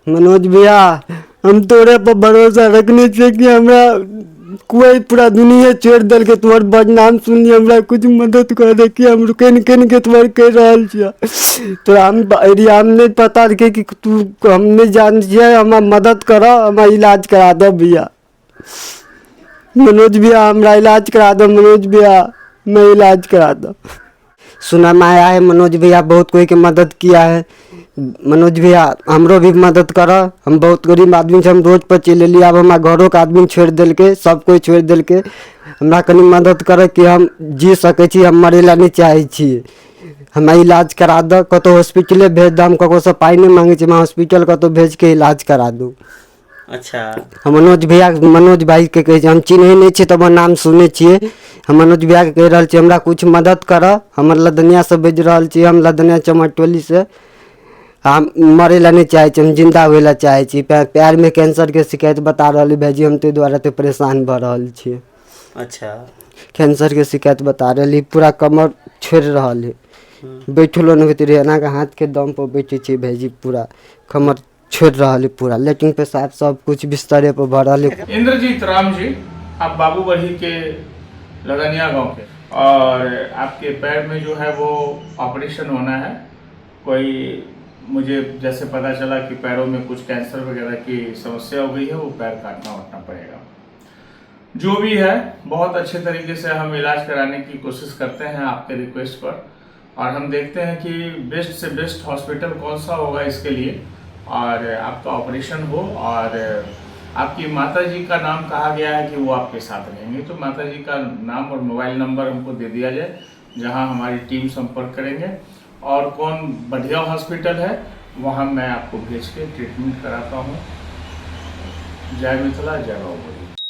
मनोज भैया, हम तोरे पर भरोसा रखने छियै कि हमरा कोइ पूरा दुनिया छोड़ि देलकै। तोहर बदनाम सुनली, हमरा कुछ मदद कर दे कि हम केन केन के तोहर कहि रहल छियै। तोरा हम एरियामे नहि पता कि तू, हम नहि जानै छियै। हमरा मदद करऽ, हमरा इलाज करा दऽ भैया। मनोज भैया, हमरा इलाज करा दो। मनोज भैया, मैं इलाज करा दो। सुना में आया है, मनोज भैया बहुत कोई के मदद किया है। मनोज भैया, हमरो भी मदद करऽ। हम बहुत गरीब आदमी छी, हम रोड पर चलि एलियै। आब हमरा घरोके आदमी छोड़ि देलकै, सब कोइ छोड़ि देलकै। हमरा कनि मदद करऽ कि हम जी सकै छी। हम मरै लए नहि चाहै छी। हमरा इलाज करा दऽ, कतहु हॉस्पिटले भेज दऽ। हम ककरोसँ पाइ नहि माँगै छी, हमरा हॉस्पिटल कतहु भेजके इलाज करा दू। हम मनोज भैया, मनोज भाइके कहै छी। हम चिन्है नहि छियै, तब नाम सुनै छियै। हम मनोज भैयाके कहि रहल छियै, हमरा किछु मदद करऽ। हमर लदनियासँ बाजि रहल छी, हम लदनिया चमरटोलीसँ। हम मरै लए नहि चाहै छी, हम जिन्दा होइ लए चाहै छी। पएरमे कैंसरके शिकायत बता रहल भाइजी। हम ताहि दुआरे एतेक परेशान भऽ रहल छी। कैंसरके शिकायत बता रहली। पूरा कमर छोड़ि रहल हइ, बैठलो नहि होइत रहै। एनाके हाथके दमपर बैठै छियै भाइजी। पूरा कमर छोड़ि रहल है पूरा। लेट्रिन पेशाब सब कुछ बिस्तरे पर भऽ रहल है। इंद्रजीत राम जी, आप बाबूबरही के लदनिया गांव के और आपके पैर में जो है वो ऑपरेशन होना है। कोई मुझे जैसे पता चला कि पैरों में कुछ कैंसर वगैरह की समस्या हो गई है, वो पैर काटना वाटना पड़ेगा। जो भी है, बहुत अच्छे तरीके से हम इलाज कराने की कोशिश करते हैं आपके रिक्वेस्ट पर और हम देखते हैं कि बेस्ट से बेस्ट हॉस्पिटल कौन सा होगा इसके लिए और आपका ऑपरेशन हो। और आपकी माता जी का नाम कहा गया है कि वो आपके साथ रहेंगे, तो माता जी का नाम और मोबाइल नंबर हमको दे दिया जाए, जहां हमारी टीम संपर्क करेंगे और कौन बढ़िया हॉस्पिटल है, वहां मैं आपको भेज के ट्रीटमेंट कराता हूँ। जय मिथिला, जय बाबू।